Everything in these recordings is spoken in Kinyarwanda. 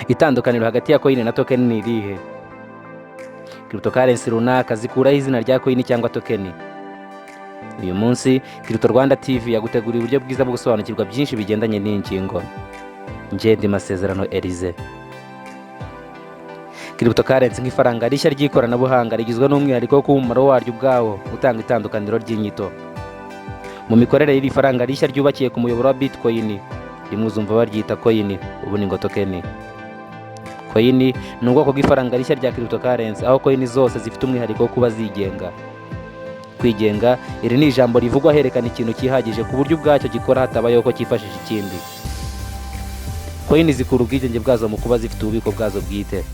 Itandukaniro hagati ya coin na token ni irihe? Cryptocurrency runaka zikuraho izina rya coin cyangwa token? Uyu munsi Crypto Rwanda TV yaguteguriye uburyo bwiza bwo gusobanukirwa byinshi bigendanye n'iyi ngingo. Ngende Masezerano Elize. Cryptocurrency nk'ifaranga rishya ry'ikoranabuhanga rigizwe n'umwihariko wo kuba umumaro waryo ubwawo utanga itandukaniro ry'inyito mu mikorere y'iri faranga rishya ryubakiye ku muyoboro wa Bitcoin. Rimwe uzumva baryita coin, ubundi ngo token. Coin ni ubwoko bw'ifaranga rishya rya cryptocurrency, aho coin zose zifite umwihariko wo kuba zigenga. Kwigenga, iri ni ijambo rivugwa herekana ikintu cyihagije ku buryo ubwacyo gikora hatabayeho ko cyifashisha ikindi. Coin zikura ubwigenge bwazo mu kuba zifite ububiko bwazo bwite.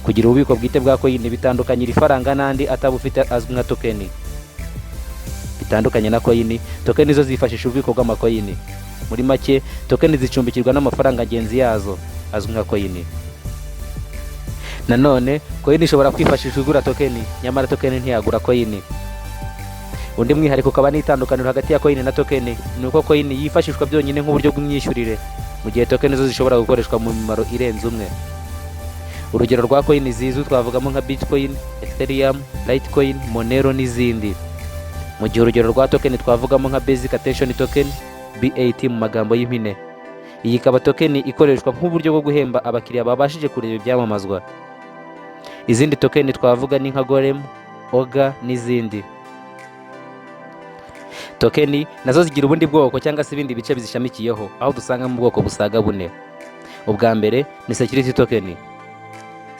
Kugira ububiko bwite bwa coin bitandukanye iri faranga n'andi atabufite azwi nka token. Bitandukanye na coin, token zo zifashisha ububiko bw'amacoin. Muri make, token zicumbikirwa n'amafaranga ngenzi yazo azwi nka coin. Nanone coin ishobora kwifashishwa igura token, nyamara token ntiyagura coin. Undi mwihariko ukaba n'itandukaniro hagati ya coin na token ni uko coin yifashishwa byonyine nk'uburyo bw'imyishyurire, mu gihe token zo zishobora gukoreshwa mu mimaro irenze umwe. Urugero rwa coin zizwi twavugamo nka Bitcoin, Ethereum, Litecoin, Monero n'izindi, mu gihe urugero rwa token twavugamo nka Basic Attention Token, BAT mu magambo y'impine. Iyi ikaba token ikoreshwa nk'uburyo bwo guhemba abakiriya babashije kureba ibyamamazwa. Izindi token twavuga ni nka Golem, Oga n'izindi. Token nazo zigira ubundi bwoko cyangwa se ibindi bice bizishamikiyeho, aho dusanga mu bwoko busaga bune. Ubwa mbere ni security token.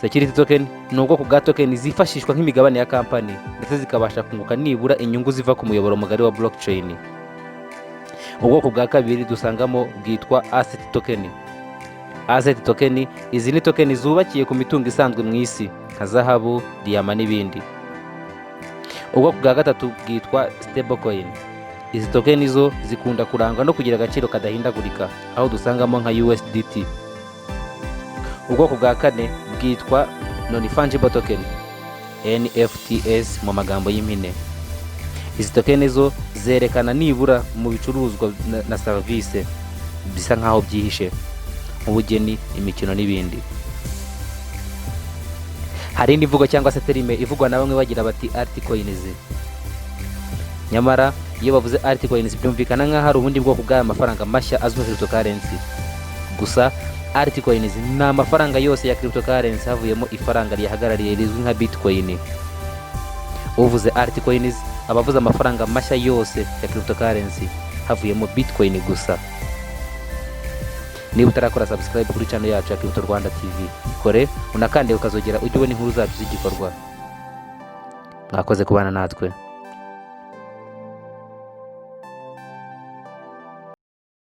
Security token ni ubwoko bwa token zifashishwa nk'imigabane ya kampani, ndetse zikabasha kunguka nibura inyungu ziva ku muyoboro mugari wa blockchain. Ubwoko bwa kabiri dusangamo bwitwa asset token. Asset token, izi ni token zubakiye ku mitungo isanzwe mu isi nka zahabu, diyama n'ibindi. Ubwoko bwa gatatu bwitwa stablecoin. Izi token zo zikunda kurangwa no kugira agaciro kadahindagurika, aho dusangamo nka USDT. Ubwoko bwa kane bwitwa non fungible token, NFTs mu magambo y'impine. Izi token zo zerekana nibura mu bicuruzwa na serivisi bisa nk'aho byihishe, nk'ubugeni, imikino n'ibindi. Hari indi mvugo cyangwa se term ivugwa na bamwe bagira bati "altcoins". Nyamara iyo bavuze altcoins byumvikana nk'aho hari ubundi bwoko bw'aya mafaranga mashya azwi nka cryptocurrency. Gusa altcoins ni amafaranga yose ya cryptocurrency havuyemo ifaranga riyahagarariye rizwi nka Bitcoin. Uvuze altcoins aba avuze amafaranga mashya yose ya cryptocurrency havuyemo Bitcoin gusa. Niba utarakora subscribe kuri channel yacu ya Crypto Rwanda TV, ikore unakande ukazogera ujye ubona inkuru zacu z'igikorwa. Mwakoze kubana natwe.